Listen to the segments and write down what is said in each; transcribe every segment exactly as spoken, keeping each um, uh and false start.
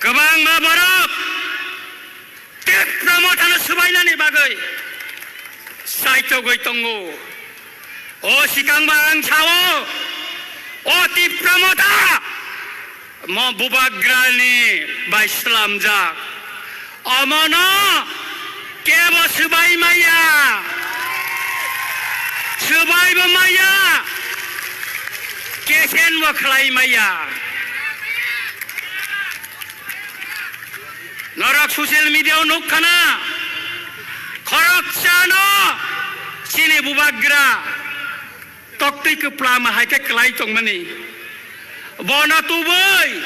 Kwbangma borok Tipra Mothano swbainani bagwi saitogwi tongo. O sikangma ang sao, o Tipra Motha mo Bubagrani bai swlamjak. Omono kebo swbai maya, swbaibo maya, kesenbo khlai maya. Norok social media-o nukkhana, khoroksano chini Bubagra toktwi kwplama hai khe kwlai tongmani. Bono tubui,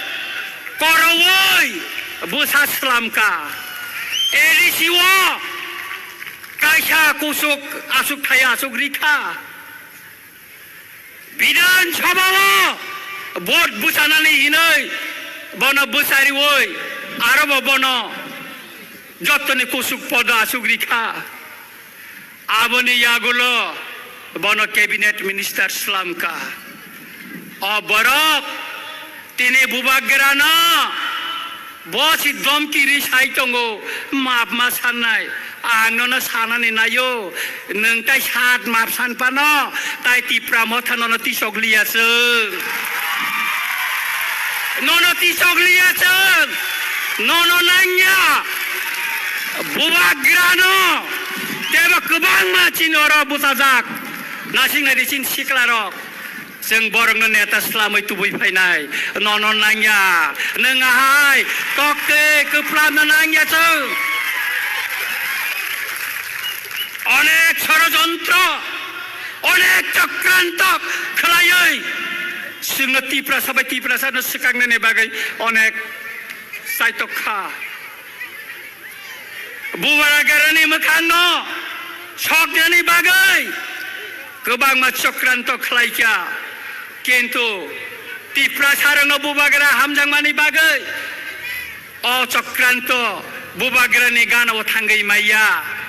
koroui, bwsa swlamkha. A D C-o kaisa kusuk aswk thai aswk rikha. Bidhan Sabha-o vote bwchanani hinwi bono bwchariui arobo bono jottoni kusuk podo aswk rikha. Aboni yagulo bono cabinet minister swlamkha. O borok tini Bubagrano bo si domki ri sai tongo, map ma sannai. Ang nono sanani naio, nwng tai sat map san pano, tai Tipra Motha nono tisok liya chwng. Nono tisok liya chwng. Nono nangya. Bubagrano tebo kwbangma chini oro bwchajak. Nasing nai di chini siklarok. Chwng borokno neta swlamwi tubui phainai. Nono nangya. Nwng ahai koktwi kwplamno nangya chwng. Onek sorojontro, onek chokranto khlaiwi chwngno Tiprasa bai Tiprasano swkaknani bagwi onek saitok kha. Bubagrani mwkhangno soknani bagwi kwbangma chokranto khlaikha, kintu Tiprasarokno Bubagra hamjakmani bagwi o chokranto Bubagrani ganao thangwi maya.